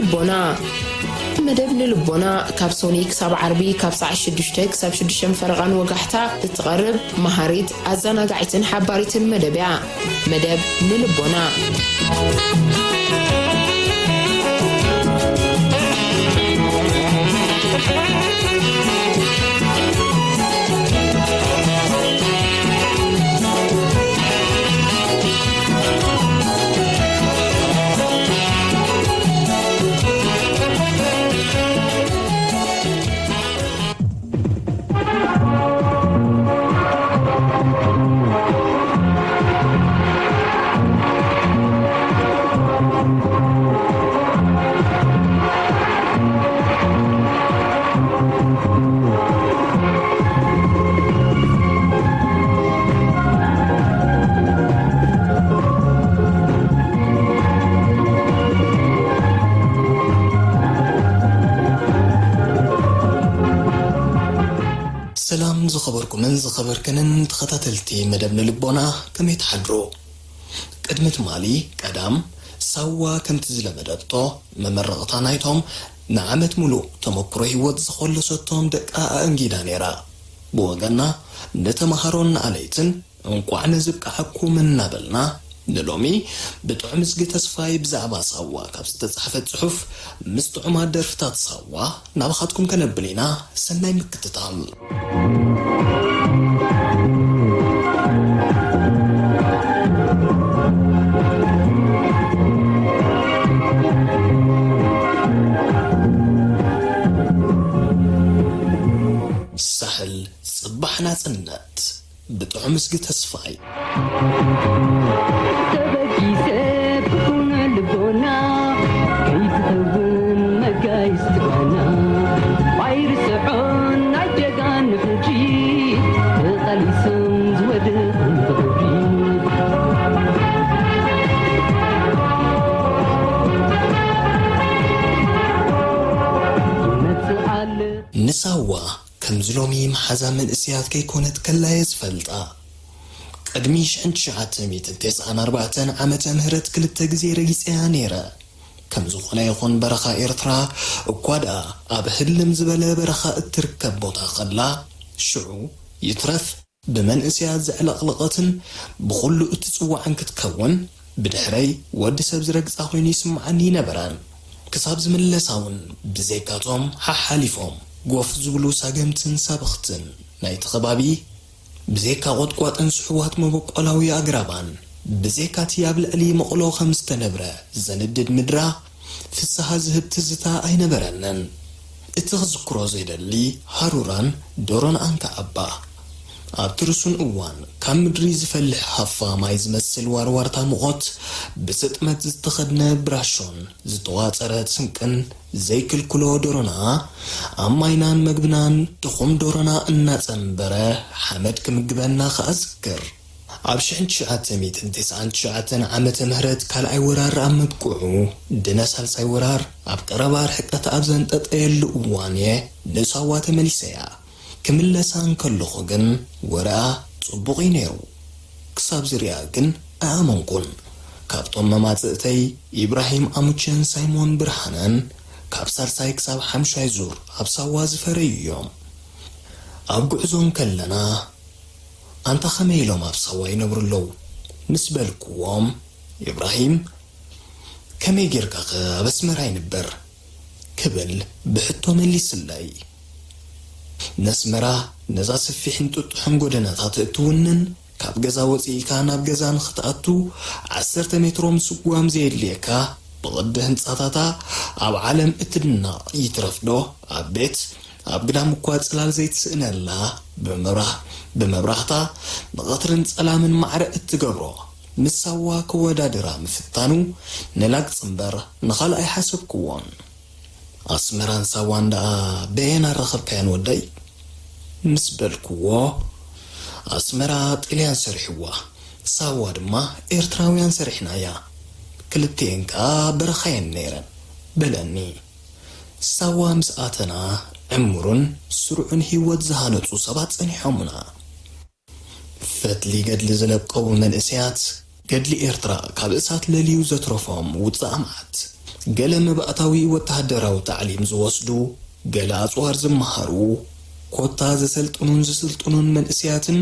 ልቦና። መደብ ንልቦና ካብ ሶኒ ክሳብ ዓርቢ ካብ ሰዓት ሽዱሽተ ክሳብ ሽዱሽተ ፈረቓን ወጋሕታ እትቐርብ መሃሪት፣ ኣዘናጋዒትን ሓባሪትን መደብ እያ። መደብ ንልቦና። ሰላም ዝኸበርኩምን ዝኸበርክንን ተኸታተልቲ መደብ ንልቦና፣ ከመይ ትሓድሩ? ቅድሚ ትማሊ ቀዳም፣ ሳዋ ከምቲ ዝለመደቶ መመረቕታ ናይቶም ንዓመት ሙሉእ ተመኩሮ ህይወት ዝኾለሰቶም ደቃ ኣእንጊዳ ነይራ። ብወገና፣ ንተማሃሮን ንኣለይትን እንቋዕ ነዚ ብቅዓኩም እናበልና፣ ንሎሚ ብጥዑም እዝጊ ተስፋይ ብዛዕባ ሳዋ ካብ ዝተጻሕፈት ጽሑፍ ምስ ጥዑማት ደርፍታት ሳዋ ናባኻትኩም ከነብል ኢና። ሰናይ ምክትታል። ሳሕል ጽባሕ ናጽነት። ብጥዑም እዝጊ ተስፋይ። ተበጊሰ ብኹነ ልቦና ከይትኸውን መጋይስ ትባና። ኣይርስዖን ናይ ጀጋኑ ሕጂ ተቓሊሶም ዝወደቑ ብኽብሪ። ይመጽእ ኣለ። ንሳዋ ከምዚ ሎሚ መሓዛ መንእሰያት ከይኮነት ከላ'የ ዝፈልጣ። ቅድሚ ሽሕን ትሽዓተ ሚእትን ተስዓን ኣርባዕተን ዓመተ ምህረት ክልተ ግዜ ረጊጸያ ነይረ። ከም ዝኾነ ይኹን በረኻ ኤርትራ እኳ ደኣ ኣብ ህልም ዝበለ በረኻ እትርከብ ቦታ ከላ፣ ሽዑ ይትረፍ ብመንእሰያት ዘዕለቕለቐትን ብኹሉ እትጽዋዕን ክትከውን፣ ብድሕረይ ወዲ ሰብ ዝረግጻ ኮይኑ ይስምዓኒ ይነበረ። ክሳብ ዝምለሳ እውን ብዘይካቶም ሓሓሊፎም ጎፍ ዝብሉ ሳገምትን ሳበኽትን ናይቲ ከባቢ፣ ብዘይካ ቖጥቋጥን ስሑዋት መበቆላዊ ኣግራባን፣ ብዘይካቲ ኣብ ልዕሊ መቕሎ ከም ዝተነብረ ዘንድድ ምድራ፣ ፍስሃ ዝህብ ትዝታ ኣይነበረንን። እቲ ክዝክሮ ዘይደሊ ሃሩራን ዶሮናኣን ከኣ እባ። ኣብቲ ርሱን እዋን ካብ ምድሪ ዝፈልሕ ሃፋ ማይ ዝመስል ዋርዋርታ ሙቖት፣ ብስጥመት ዝተኸድነ ብራሾን ዝተዋጸረ ስንቅን ዘይክልክሎ ዶሮና፣ ኣብ ማይናን መግብናን ድኹም ዶሮና እናጸንበረ ሓመድ ክምግበና ከኣ እዝክር። ኣብ ሽሕን ትሽዓተ ሚእትን ተስዓን ትሽዓተን ዓመተ ምህረት ካልኣይ ወራር ኣብ ምብቅዑ፣ ድነ ሳልሳይ ወራር ኣብ ቀረባ ርሕቀት ኣብ ዘንጠጠየሉ እዋን'የ ንሳዋ ተመሊሰያ። ክምለሳ እንከለኹ ግን ወረኣ ጽቡቕ እዩ ነይሩ። ክሳብ ዝሪኣ ግን ኣይኣመንኩን። ካብቶም መማጽእተይ ኢብራሂም ኣሙቸን ሳይሞን ብርሃነን ካብ ሳልሳይ ክሳብ ሓምሻይ ዙር ኣብ ሳዋ ዝፈረዩ እዮም። ኣብ ጉዕዞ እንከለና፣ ኣንታ ከመይ ኢሎም ኣብ ሳዋ ይነብሩ ኣለዉ? ምስ በልክዎም፣ ኢብራሂም፣ ከመይ ጌርካኸ ኣብ ኣስመራ ይንበር? ክብል ብሕቶ መሊስለይ። ነስመራ ነዛ ሰፊሕን ጥጡሕን ጎደናታት እትውንን፣ ካብ ገዛ ወጺእካ ናብ ገዛ ንኽትኣቱ ዓሰርተ ሜትሮ ምስጓም ዘየድልየካ፣ ብቕዲ ህንጻታታ ኣብ ዓለም እትድነቕ ይትረፍዶ ኣብ ቤት ኣብ ግዳም እኳ ጽላል ዘይትስእነላ፣ ብመብራህ-፣ ብመብራህታ ንቐትርን ጸላምን ማዕረ እትገብሮ፣ ምስ ሳዋ ክወዳደራ ምፍታኑ ንላግጺ እምበር ንኻልእ ኣይሓሰብክዎን። ኣስመራን ሳዋን ደኣ በየን ኣራኸብካየን ወደይ? ምስ በልክዎ፣ ኣስመራ ጥልያን ሰሪሕዋ፣ ሳዋ ድማ ኤርትራውያን ሰሪሕናያ። ክልቲኤን ከኣ በረኻየን ነይረን፣ በለኒ። ሳዋ ምስ ኣተና፣ ዕሙርን ስሩዕን ህይወት ዝሃነጹ ሰባት ጸኒሖምና። ፈትሊ ገድሊ ዝለቀቡ መንእሰያት፣ ገድሊ ኤርትራ ካብ እሳት ለልዩ ዘትረፎም ውጽእ ኣምዓት፣ ገለ መባእታዊ ወተሃደራዊ ታዕሊም ዝወስዱ፣ ገለ ኣጽዋር ዝመሃሩ፣ ኮታ ዘሰልጥኑን ዝስልጥኑን መንእሰያትን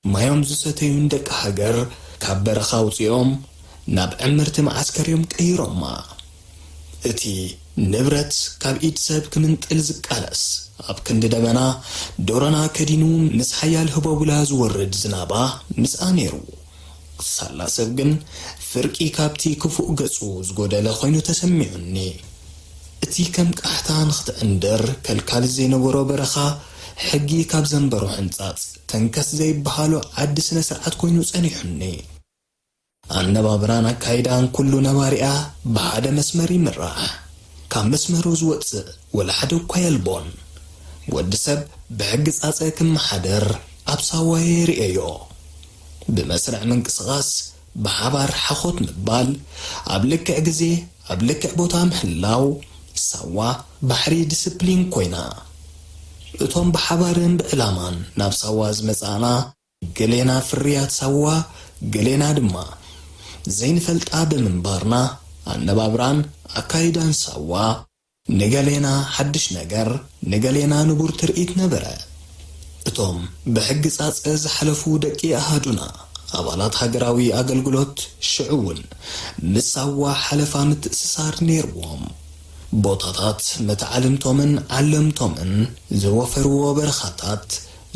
ማዮም ዝሰተዩን ደቂ ሃገር ካብ በረኻ ኣውጺኦም ናብ ዕምርቲ መዓስከር እዮም ቀይሮማ። እቲ ንብረት ካብ ኢድ ሰብ ክምንጥል ዝቃለስ፣ ኣብ ክንዲ ደበና ዶሮና ከዲኑ ምስ ሓያል ህቦቡላ ዝወርድ ዝናባ ምስኣ ነይሩ። ሳላ ሰብ ግን ፍርቂ ካብቲ ክፉእ ገጹ ዝጎደለ ኮይኑ ተሰሚዑኒ። እቲ ከም ቃሕታ ንኽትዕንድር ከልካሊ ዘይነበሮ በረኻ፣ ሕጊ ካብ ዘንበሮ ሕንጻጽ ተንከስ ዘይበሃሎ ዓዲ ስነ ስርዓት ኮይኑ ጸኒሑኒ። ኣነባብራን ኣካይዳን ኩሉ ነባሪኣ ብሓደ መስመር ይምራሕ። ካብ መስመሩ ዝወጽእ ወላ ሓደ እኳ የልቦን። ወዲ ሰብ ብሕጊ ጻጸ ክመሓደር ኣብ ሳዋ የርእዮ። ብመስርዕ ምንቅስቓስ፣ ብሓባር ሓኾት ምባል፣ ኣብ ልክዕ ግዜ፣ ኣብ ልክዕ ቦታ ምህላው፣ ሳዋ ባሕሪ ዲስፕሊን ኮይና። እቶም ብሓባርን ብዕላማን ናብ ሳዋ ዝመጻእና፣ ገሌና ፍርያት ሳዋ፣ ገሌና ድማ ዘይንፈልጣ ብምንባርና፣ ኣነባብራን ኣካይዳን ሳዋ ንገሌና ሓድሽ ነገር፣ ንገሌና ንቡር ትርኢት ነበረ። እቶም ብሕጊ ጻጸ ዝሓለፉ ደቂ ኣሃዱና፣ ኣባላት ሃገራዊ ኣገልግሎት፣ ሽዑ እውን ምስ ሳዋ ሓለፋ ምትእስሳር ነይርዎም። ቦታታት መተዓልምቶምን ዓለምቶምን ዝወፈርዎ በረኻታት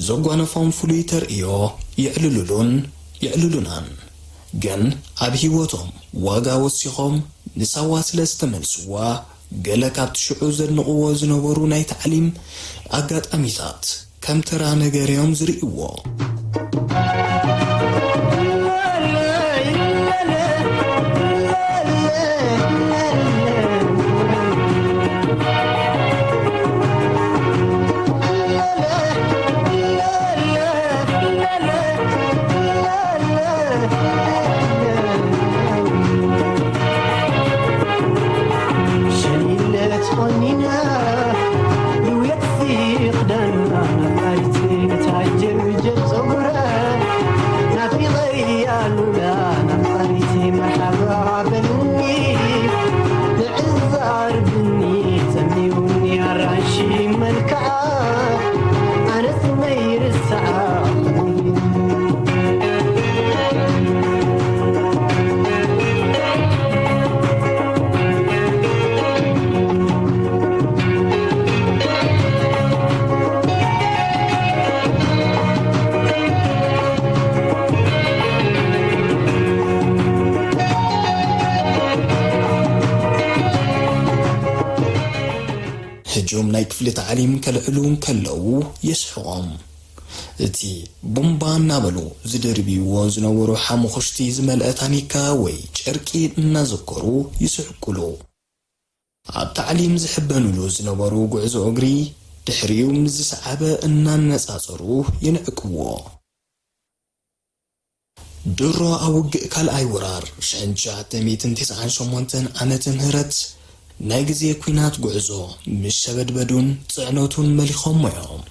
ዘጓነፎም ፍሉይ ተርእዮ የዕልሉሉን የዕልሉናን። ግን ኣብ ህይወቶም ዋጋ ወሲኾም ንሳዋ ስለ ዝተመልስዋ፣ ገለ ካብቲ ሽዑ ዘድንቕዎ ዝነበሩ ናይ ታዕሊም ኣጋጣሚታት ከም ተራ ነገር እዮም ዝርእይዎ። ሸኒለት ኾኒና ልውየት ክዳና ናፋሪት ታጀብ ጀብ ጸጉራ ናፊቐያ ሉላ ናፋሪት መርሓባ በሉኒ ንዕዛር ብኒ ጸሚውኒ ኣራንሺ መልክዓ ኣነስ መይርስዓ ህጁም ናይ ክፍሊ ታዕሊም ከልዕሉ እንከለዉ የስሕቖም። እቲ ቡምባ እናበሉ ዝድርብይዎ ዝነበሩ ሓሙኽሽቲ ዝመልአ ታኒካ ወይ ጨርቂ እናዘከሩ ይስሕቁሉ። ኣብ ታዕሊም ዝሕበኑሉ ዝነበሩ ጉዕዞ እግሪ ድሕሪኡ ምስ ዝሰዓበ እናነጻጸሩ ይንዕቅዎ። ድሮ ኣብ ውግእ ካልኣይ ወራር ሽሕን ትሽዓተ ሚእትን ተስዓን ሸሞንተን ዓመተ ምህረት ናይ ግዜ ኲናት ጉዕዞ ምስ ሸበድበዱን ጽዕነቱን መሊኾሞ እዮም።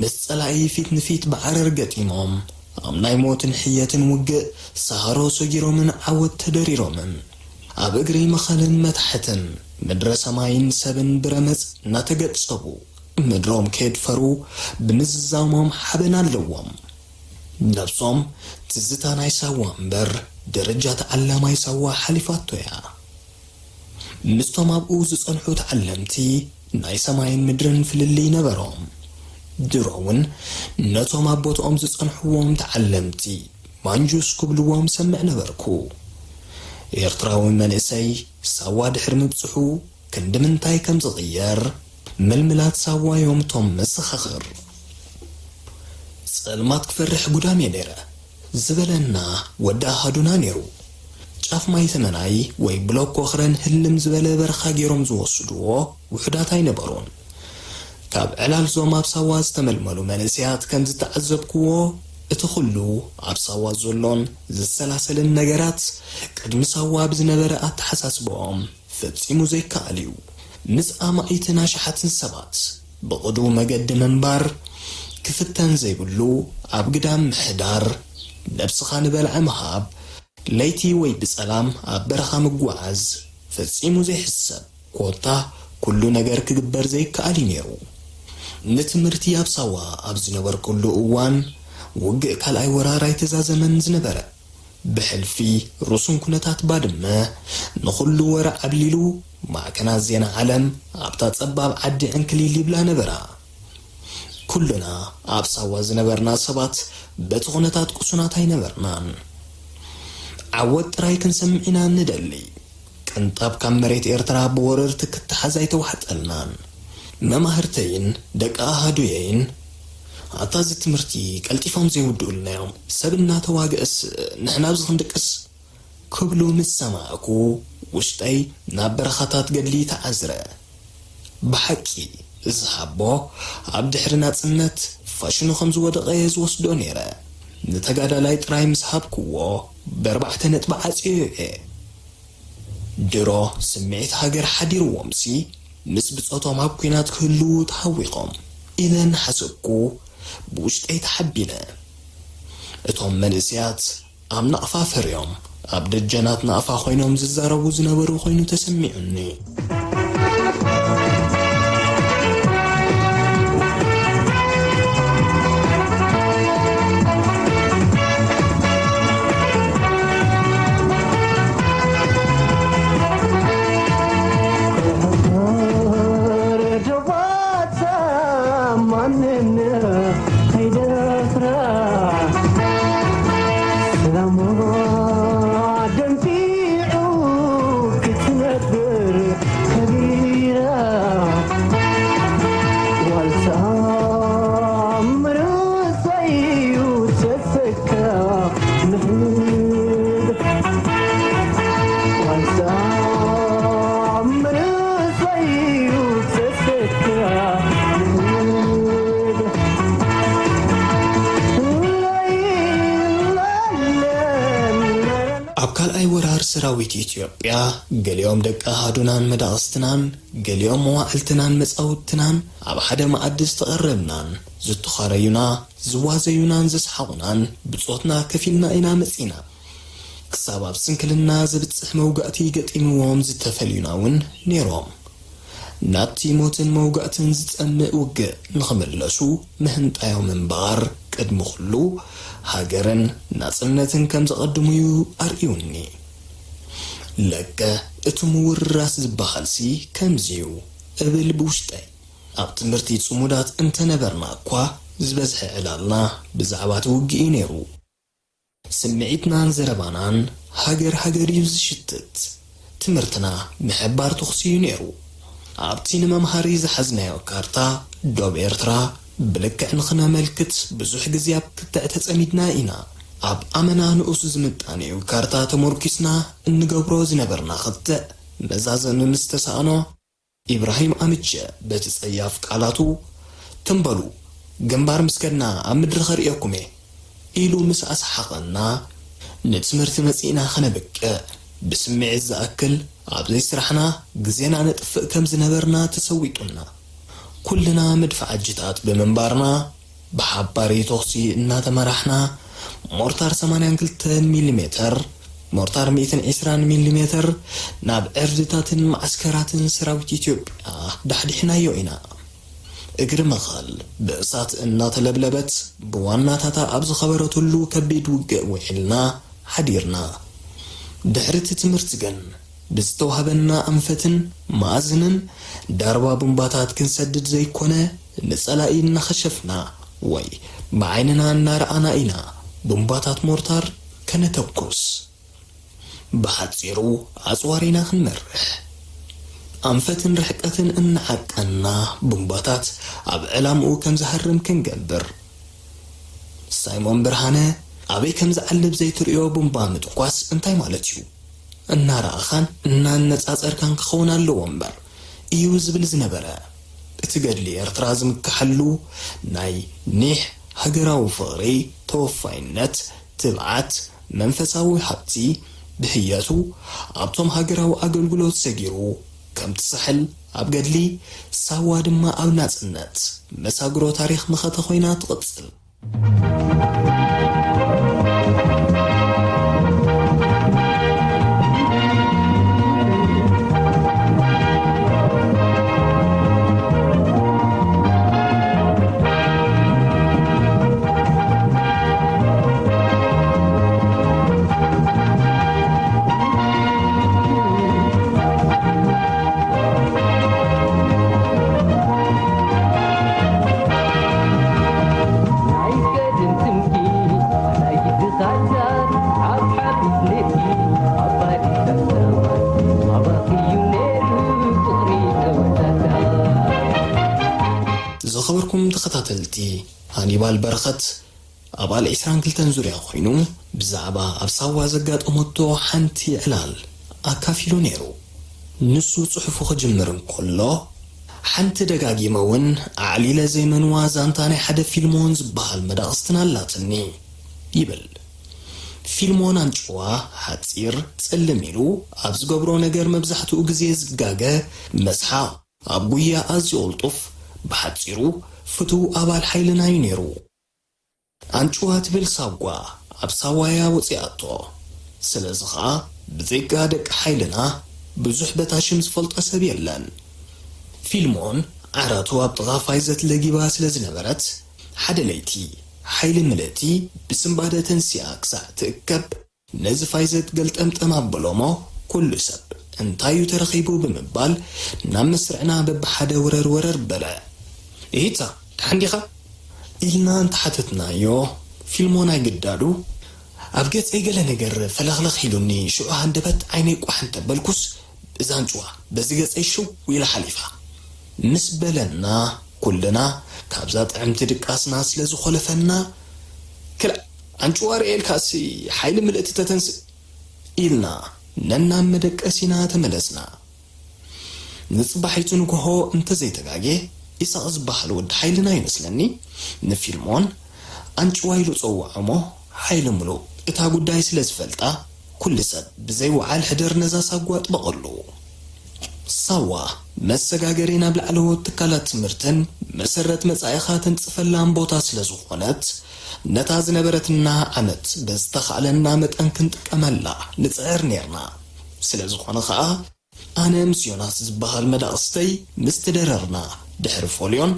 ምስ ጸላኢ ፊት ንፊት ብዓረር ገጢሞም፣ ኣብ ናይ ሞትን ሕየትን ውግእ ሳህሮ ሰጊሮምን ዓወት ተደሪሮምን፣ ኣብ እግሪ መኸልን መታሕትን፣ ምድረ ሰማይን ሰብን ብረመጽ እናተገጸቡ፣ ምድሮም ከየድፈሩ ብምዝዛሞም ሓበን ኣለዎም። ነብሶም ትዝታ ናይ ሳዋ እምበር፣ ደረጃ ተዓላማይ ሳዋ ሓሊፋቶ እያ። ምስቶም ኣብኡ ዝጸንሑ ተዓለምቲ ናይ ሰማይን ምድርን ፍልልይ ነበሮም። ድሮ እውን ነቶም ኣብ ቦትኦም ዝጸንሕዎም ተዓለምቲ ማንጁስ ክብልዎም ሰምዕ ነበርኩ። ኤርትራዊ መንእሰይ ሳዋ ድሕሪ ምብጽሑ ክንዲ ምንታይ ከም ዝቕየር ምልምላት ሳዋ እዮም እቶም መሰኻኽር። ጸልማት ክፈርሕ ጉዳም እየ ነይረ ዝበለና ወዲ ኣሃዱና ነይሩ። ጫፍ ማይ ተመናይ ወይ ብሎኮ ክረን ህልም ዝበለ በረኻ ገይሮም ዝወስድዎ ውሑዳት ኣይነበሩን። ካብ ዕላልዞም ኣብ ሳዋ ዝተመልመሉ መንእሰያት ከም ዝተዓዘብክዎ፣ እቲ ኩሉ ኣብ ሳዋ ዘሎን ዝሰላሰልን ነገራት ቅድሚ ሳዋ ብዝነበረ ኣተሓሳስባኦም ፈጺሙ ዘይከኣል እዩ። ምስ ኣማኢትን ኣሽሓትን ሰባት ብቕዱው መገዲ ምንባር ክፍተን ዘይብሉ፣ ኣብ ግዳም ምሕዳር፣ ነብስኻ ንበልዒ ምሃብ፣ ለይቲ ወይ ብጸላም ኣብ በረኻ ምጉዓዝ፣ ፈጺሙ ዘይሕሰብ ኮታ ኩሉ ነገር ክግበር ዘይከኣል እዩ ነይሩ። ንትምህርቲ ኣብ ሳዋ ኣብ ዝነበርኩሉ እዋን፣ ውግእ ካልኣይ ወራር ኣይተዛዘመን ዝነበረ። ብሕልፊ ርሱን ኩነታት ባድመ፣ ንኹሉ ወረ ዓብሊሉ፣ ማዕከናት ዜና ዓለም ኣብታ ጸባብ ዓዲ ዕንክሊል ይብላ ነበራ። ኩልና ኣብ ሳዋ ዝነበርና ሰባት በቲ ኩነታት ቅሱናት ኣይነበርናን። ዓወት ጥራይ ክንሰምዕ ኢና ንደሊ። ቅንጣብ ካብ መሬት ኤርትራ ብወረርቲ ክትሓዝ ኣይተዋሕጠልናን። መማህርተይን ደቂ ኣሃዱየይን፣ "ኣታ እዚ ትምህርቲ ቀልጢፎም ዘይውድኡልና እዮም፣ ሰብ እናተዋግእስ ንሕና ኣብዚ ክንድቅስ?" ክብሉ ምስ ሰማዕኩ፣ ውሽጠይ ናብ በረኻታት ገድሊ ተዓዝረ። ብሓቂ፣ እዚ ሓቦ ኣብ ድሕሪ ናጽነት ፋሽኑ ከም ዝወደቐ እየ ዝወስዶ ነይረ። ንተጋዳላይ ጥራይ ምስ ሃብክዎ፣ ብኣርባዕተ ነጥቢ ዓጽዮዮ እየ። ድሮ ስምዒት ሃገር ሓዲርዎምሲ፣ ምስ ብጾቶም ኣብ ኲናት ክህልዉ ተሃዊቖም ኢለ እናሓሰብኩ፣ ብውሽጠይ ተሓቢነ። እቶም መንእሰያት ኣብ ናቕፋ ፈርዮም፣ ኣብ ደጀናት ናቕፋ ኮይኖም ዝዛረቡ ዝነበሩ ኮይኑ ተሰሚዑኒ። ኣብ ካልኣይ ወራር ሰራዊት ኢትዮጵያ፣ ገሊኦም ደቂ ኣሃዱናን መዳቕስትናን፣ ገሊኦም መዋዕልትናን መጻውትናን ኣብ ሓደ መኣዲ ዝተቐረብናን ዝተኻረዩና፣ ዝዋዘዩናን ዘስሓቑናን ብጾትና ከፊልና ኢና መጺና። ክሳብ ኣብ ስንክልና ዘብጽሕ መውጋእቲ ገጢምዎም ዝተፈልዩና እውን ነይሮም። ናብቲ ሞትን መውጋእትን ዝጸምእ ውግእ ንኽምለሱ ምህንጣዮም እምበኣር፣ ቅድሚ ኩሉ ሃገርን ናጽነትን ከም ዘቐድሙ እዩ ኣርእዩኒ። ለከ እቲ ምውርራስ ዝበሃልሲ ከምዚ እዩ እብል ብውሽጠይ። ኣብ ትምህርቲ ጽሙዳት እንተነበርና እኳ፣ ዝበዝሐ ዕላልና ብዛዕባ እቲ ውግእ እዩ ነይሩ። ስምዒትናን ዘረባናን ሃገር ሃገር እዩ ዝሽትት። ትምህርትና ምሕባር ተኹሲ እዩ ነይሩ። ኣብቲ ንመምሃሪ ዝሓዝናዮ ካርታ ዶብ ኤርትራ ብልክዕ ንኽነመልክት ብዙሕ ግዜ ኣብ ክትዕ ተጸሚድና ኢና። ኣብ ኣመና ንኡስ ዝምጣኔኡ ካርታ ተመርኲስና እንገብሮ ዝነበርና ክትዕ መዛዘሚ ምስ ተሳእኖ፣ ኢብራሂም ኣምቸ በቲ ጸያፍ ቃላቱ፣ "ትም በሉ፣ ግንባር ምስ ከድና ኣብ ምድሪ ከርእየኩም እየ" ኢሉ ምስ ኣስሓቐና፣ ንትምህርቲ መጺእና ከነብቅዕ፣ ብስምዒት ዝኣክል ኣብ ዘይስራሕና ግዜና ነጥፍእ ከም ዝነበርና ተሰዊጡና። ኩልና መድፍዓጅታት ብምንባርና፣ ብሓባሪ ተኹሲ እናተመራሕና፣ ሞርታር ሰማንያን ክልተን ሚሊሜተር፣ ሞርታር ሚእትን ዕስራን ሚሊሜተር ናብ ዕርድታትን መዓስከራትን ሰራዊት ኢትዮጵያ ዳሕዲሕናዮ ኢና። እግሪ መኸል ብእሳት እናተለብለበት፣ ብዋናታታ ኣብ ዝኸበረትሉ ከቢድ ውግእ ውዒልና ሓዲርና። ድሕሪ እቲ ትምህርቲ ግን፣ ብዝተዋህበና ኣንፈትን መኣዝንን ዳርባ ቡምባታት ክንሰድድ ዘይኮነ፣ ንጸላኢ እናኸሸፍና ወይ ብዓይንና እናረኣና ኢና ቡምባታት ሞርታር ከነተኩስ። ብሓጺሩ፣ ኣጽዋር ኢና ክንመርሕ። ኣንፈትን ርሕቀትን እናዓቀንና፣ ቡምባታት ኣብ ዕላምኡ ከም ዝሃርም ክንገብር። ሳይሞን ብርሃነ፣ ኣበይ ከም ዝዓልብ ዘይትርእዮ ቡምባ ምትኳስ እንታይ ማለት እዩ? እናረኣኻን እናነጻጸርካን ክኸውን ኣለዎ እምበር፣ እዩ ዝብል ዝነበረ። እቲ ገድሊ ኤርትራ ዝምክሓሉ ናይ ኒሕ ሃገራዊ ፍቕሪ፣ ተወፋይነት፣ ትብዓት፣ መንፈሳዊ ሃብቲ፣ ብህየቱ ኣብቶም ሃገራዊ ኣገልግሎት ሰጊሩ፣ ከምቲ ሳሕል ኣብ ገድሊ፣ ሳዋ ድማ ኣብ ናጽነት፣ መሳግሮ ታሪኽ መኸተ ኮይና ትቕጽል። ሃኒባል በረኸት ኣባል ዕስራን ክልተን ዙርያ ኮይኑ ብዛዕባ ኣብ ሳዋ ዘጋጠመቶ ሓንቲ ዕላል ኣካፊሉ ነይሩ። ንሱ ጽሑፉ ክጅምር እንከሎ፣ ሓንቲ ደጋጊመ እውን ኣዕሊለ ዘይመንዋ ዛንታ ናይ ሓደ ፊልሞን ዝበሃል መዳቕስትን ኣላትኒ ይብል። ፊልሞን ኣንጭዋ ሓጺር፣ ጽልም ኢሉ ኣብ ዝገብሮ ነገር መብዛሕትኡ ግዜ ዝጋገ፣ መስሓቕ ኣብ ጉያ ኣዝዩ ቅልጡፍ፣ ብሓጺሩ ፍቱው ኣባል ሓይልና እዩ ነይሩ። ኣንጭዋ ትብል ሳጓ ኣብ ሳዋያ ወጺኣቶ። ስለዚ ኸኣ ብዘይካ ደቂ ሓይልና ብዙሕ በታ ሽም ዝፈልጦ ሰብ የለን። ፊልሞን ዓራቱ ኣብ ጥቓ ፋይዘት ለጊባ ስለ ዝነበረት፣ ሓደ ለይቲ ሓይሊ ምልእቲ ብስንባደ ተንሲኣ ክሳዕ ትእከብ ነዚ ፋይዘት ገልጠምጠም ኣበሎሞ፣ ኩሉ ሰብ እንታይ እዩ ተረኺቡ ብምባል ናብ መስርዕና በብሓደ ወረር ወረር በለ። ኢሂታ፣ ደሓን ዲኻ? ኢልና እንተሓተትናዮ፣ ፊልሞን ኣይግዳዱ ኣብ ገጸይ ገለ ነገር ፈለኽለኽ ኢሉኒ፣ ሽዑ ሃንደበት ዓይነይ ቋሕ እንተበልኩስ፣ እዛ ኣንጭዋ በዚ ገጸይ ሽው ኢላ ሓሊፋ ምስ በለና፣ ኩልና ካብዛ ጥዕምቲ ድቃስና ስለ ዝኾለፈና፣ ክላእ ኣንጭዋ ርእየልካሲ ሓይሊ ምልእቲ ተተንስእ ኢልና ነናብ መደቀሲና ተመለስና። ንጽባሒቱ ንግሆ እንተዘይተጋጌ፣ ኢሳቕ ዝበሃል ወዲ ሓይልና ይመስለኒ ንፊልሞን ኣንጭዋ ኢሉ ጸውዖ እሞ፣ ሓይሊ ምሉእ እታ ጉዳይ ስለ ዝፈልጣ፣ ኩሉ ሰብ ብዘይ ወዓል ሕደር ነዛ ሳጓ ኣጥበቐሉ። ሳዋ መሰጋገሪ ናብ ላዕለዎት ትካላት ትምህርትን መሰረት መጻኢኻ ተንጽፈላን ቦታ ስለ ዝኾነት፣ ነታ ዝነበረትና ዓመት ብዝተኻእለና መጠን ክንጥቀመላ ንጽዕር ኔርና። ስለ ዝኾነ ኸኣ፣ ኣነ ምስ ዮናስ ዝበሃል መዳቕስተይ ምስ ተደረርና፣ ድሕሪ ፎልዮን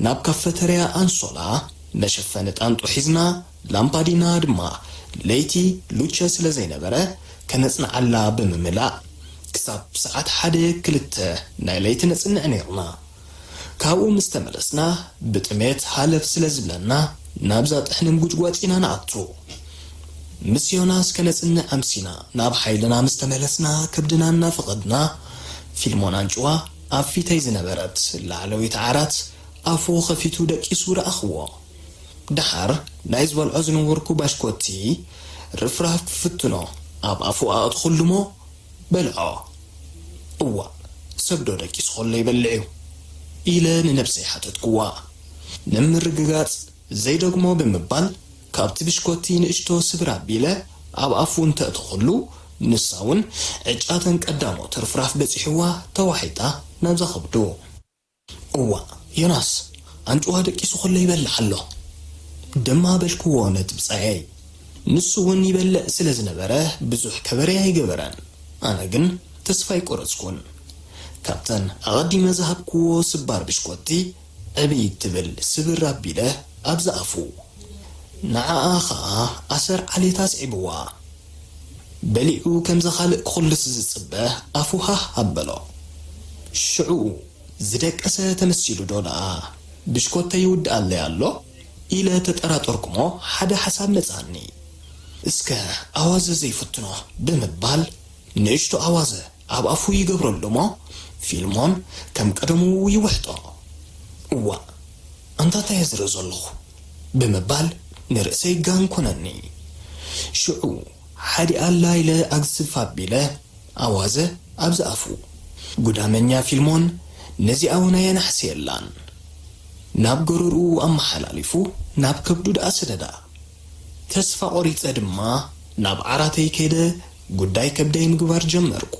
ናብ ካፈተርያ ኣንሶላ፣ መሸፈኒ ጣንጡ ሒዝና፣ ላምፓዲና ድማ ለይቲ ሉቸ ስለ ዘይነበረ፣ ከነጽንዓላ ብምምላእ፣ ክሳብ ሰዓት ሓደ ክልተ ናይ ለይቲ ነጽንዕ ኔርና። ካብኡ ምስ ተመለስና፣ ብጥሜት ሃለፍ ስለ ዝብለና፣ ናብዛ ጥሕንን ጉጭጓጭ ኢና ንኣቱ። ምስ ዮናስ ከነጽንዕ ኣምሲና፣ ናብ ሓይልና ምስ ተመለስና፣ ከብድና እናፈቐድና፣ ፊልሞን ኣንጭዋ ኣብ ፊተይ ዝነበረት ላዕለወይቲ ዓራት ኣፉ ኸፊቱ ደቂሱ ረኣኽዎ። ደሓር ናይ ዝበልዖ ዝነበርኩ ባሽኮቲ ርፍራፍ ክፍትኖ ኣብ ኣፉ ኣእትኹሉሞ፣ በልዖ። እዋእ፣ ሰብ ዶ ደቂሱ ኸሎ ይበልዕ እዩ? ኢለ ንነብሰይ ሓተትኩዋ። ንምርግጋጽ ዘይደግሞ ብምባል፣ ካብቲ ብሽኮቲ ንእሽቶ ስብር ኣቢለ ኣብ ኣፉ እንተእተኹሉ፣ ንሳ እውን ዕጫተን ቀዳሞት ርፍራፍ በጺሕዋ ተዋሒጣ ናብዛ ከብዱ። እዋእ፣ ዮናስ፣ ኣንጭዋ ደቂሱ ኸሎ ይበልዕ ኣሎ። ድማ በልክዎ ነቲ ብጻየይ። ንሱ እውን ይበልዕ ስለ ዝነበረ ብዙሕ ከበሬ ኣይገበረን። ኣነ ግን ተስፋ ኣይቆረጽኩን። ካብተን ኣቐዲመ ዝሃብክዎ ስባር ብሽኮቲ ዕብይ ትብል ስብር ኣቢለ ኣብ ዝኣፉ። ንዓኣ ኸኣ ኣሰር ዓሌት ኣስዒብዋ። በሊዑ ከም ዘኻልእ ክኹልስ ዝጽበ ኣፉ ሃህ ኣበሎ። ሽዑ ዝደቀሰ ተመሲሉ ዶ ደኣ ብሽኮተይ ይውድኣለይ ኣሎ? ኢለ ተጠራጠርኩሞ ሓደ ሓሳብ መጻኒ። እስከ ኣዋዘ ዘይፍትኖ ብምባል ንእሽቶ ኣዋዘ ኣብ ኣፉ ይገብረሉ እሞ ፊልሞን ከም ቀደሙ ይውሕጦ። እዋእ፣ ኣንታ እንታይ እየ ዝርኢ ዘለኹ? ብምባል ንርእሰይ ጋን ኮነኒ። ሽዑ ሓዲኣ ኣላ ኢለ ኣግዝፍ ኣቢለ ኣዋዘ ኣብ ዝኣፉ። ጉዳመኛ ፊልሞን ነዚኣ እውን ኣየናሕስየላን። ናብ ጎረርኡ ኣመሓላሊፉ ናብ ከብዱ ደኣ ሰደዳ። ተስፋ ቆሪጸ ድማ ናብ ዓራተይ ከይደ ጉዳይ ከብደይ ምግባር ጀመርኩ።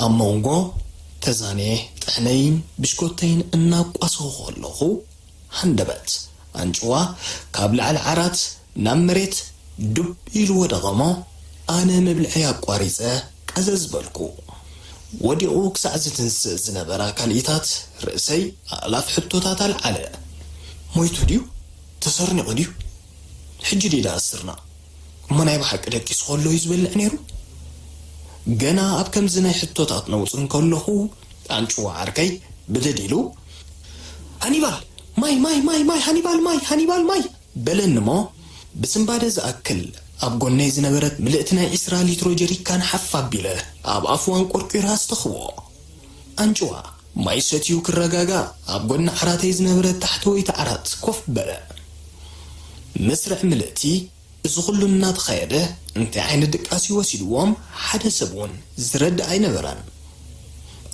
ኣብ መንጎ ተዛንየ ጥሕነይን ብሽኮተይን እናቋሰኹ ከለኹ፣ ሃንደበት ኣንጭዋ ካብ ላዕሊ ዓራት ናብ መሬት ዱብ ኢሉ ወደቐ እሞ፣ ኣነ መብልዐይ ኣቋሪጸ ቀዘዝ በልኩ። ወዲቑ ክሳዕ ዝትንስእ ዝነበረ ኣካልኢታት ርእሰይ ኣእላፍ ሕቶታት ኣልዓለ። ሞይቱ ድዩ? ተሰርኒቑ ድዩ? ሕጂ ድዩ ደኣ ስርናቕ? እሞ ናይ ብሓቂ ደቂሱ ከሎ እዩ ዝበልዕ ነይሩ? ገና ኣብ ከምዚ ናይ ሕቶታት ነውጽ እንከለኹ፣ ኣንጭዋ ዓርከይ ብድድ ኢሉ፣ ሃኒባል! ማይ፣ ማይ፣ ማይ፣ ማይ፣ ሃኒባል ማይ፣ ሃኒባል ማይ! በለኒ እሞ፣ ብስንባደ ዝኣክል ኣብ ጎነይ ዝነበረት ምልእቲ ናይ ዕስራ ሊትሮ ጀሪካን ሓፍ ኣቢለ ኣብ ኣፉ ኣንቆርቂረ ኣስተኽዎ። ኣንጭዋ ማይ ሰትዩ ክረጋጋእ ኣብ ጎኒ ዓራተይ ዝነበረት ታሕተወይቲ ዓራት ኮፍ በለ። መስርዕ ምልእቲ እዚ ኩሉ እናተኻየደ እንታይ ዓይነት ድቃስ እዩ ወሲድዎም ሓደ ሰብ እውን ዝረድእ ኣይነበረን።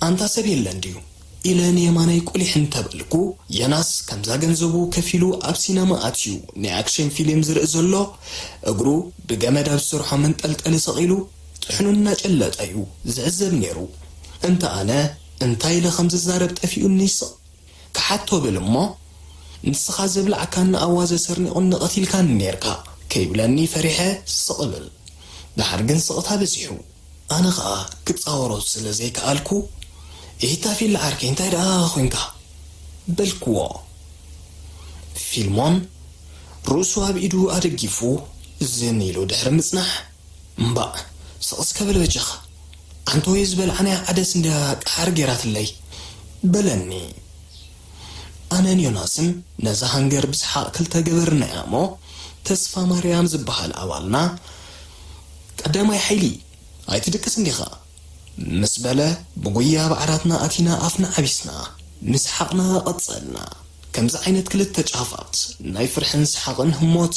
ኣንታ ሰብ የለን ድዩ? ኢለ ንየማነይ ቁሊሕ እንተበልኩ፣ ዮናስ ከምዛ ገንዘቡ ከፊሉ ኣብ ሲነማ ኣትዩ ናይ ኣክሽን ፊልም ዝርኢ ዘሎ፣ እግሩ ብገመድ ኣብ ዝሰርሖ መንጠልጠሊ ሰቒሉ ጥሕኑ እናጨለጠ እዩ ዝዕዘብ ነይሩ። እንተ ኣነ እንታይ ኢለ ከም ዝዛረብ ጠፊኡኒ ስቕ ክሓቶ ብል እሞ፣ ንስኻ ዘብላዕካኒ ኣዋዘ ሰርኒቑኒ ቀቲልካኒ ነይርካ ከይብለኒ ፈሪሐ ስቕ ብል። ደሓር ግን ስቕታ በዚሑ። ኣነ ኸኣ ክጻወሮ ስለ ዘይከኣልኩ፣ "ኤታ ፊል ዓርከይ እንታይ ደኣ ኮንካ?" በልክዎ። ፊልሞን ርእሱ ኣብ ኢዱ ኣደጊፉ ዝን ኢሉ ድሕሪ ምጽናሕ፣ "እምባእ፣ ስቕ እስከ በል በጃኻ። ኣንተ ወይ ዝበልዓናያ ዓደስ እንድያ ቀሓር ጌራትለይ" በለኒ። ኣነን ዮናስን ነዛ ሃንገር ብሰሓቕ ክልተ ገበርናያ እሞ፣ ተስፋ ማርያም ዝበሃል ኣባልና፣ "ቀዳማይ ሓይሊ፣ ኣይትድቅስ እንዲኻ?" ምስ በለ፣ ብጉያ ኣብ ዓራትና ኣቲና ኣፍና ዓቢስና፣ ምስሓቕና ቀጸልና። ከምዚ ዓይነት ክልተ ጫፋት ናይ ፍርሕን ሰሓቕን ህሞት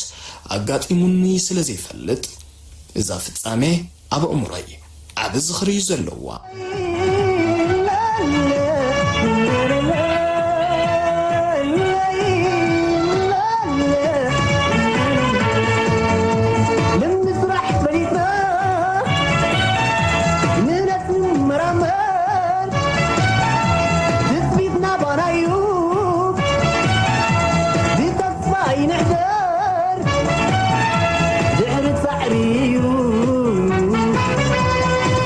ኣጋጢሙኒ ስለ ዘይፈልጥ፣ እዛ ፍጻሜ ኣብ ኣእምሮይ ዓቢ ዝኽሪ እዩ ዘለዋ። ንምስራሕ ፈሊጥና ንነጥፍ ንመራመር፣ ትጽቢትና ባና እዩ፣ ብተስፋ ኣይንሕደር። ድሕሪ ጻዕሪ እዩ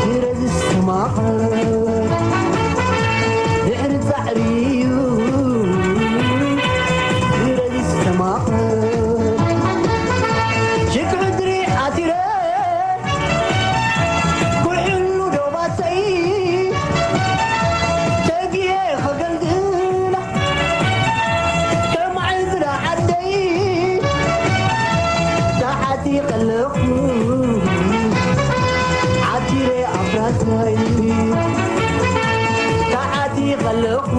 ፍረ ዝስተማቐር፣ ድሕሪ ጻዕሪ እዩ ፍረ ዝስተማቐር። ሽግሪ ድሪ ኣቲረ ኩሕሉ ዶባተይ ተጊየ ከገልግላ፣ ከማዕዝላ ዓደይ ተሓቲ ከለኹ ዓቲረ ኣፍራታይ፣ ተሓቲ ከለኹ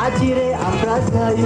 ዓቲረ ኣፍራታይ።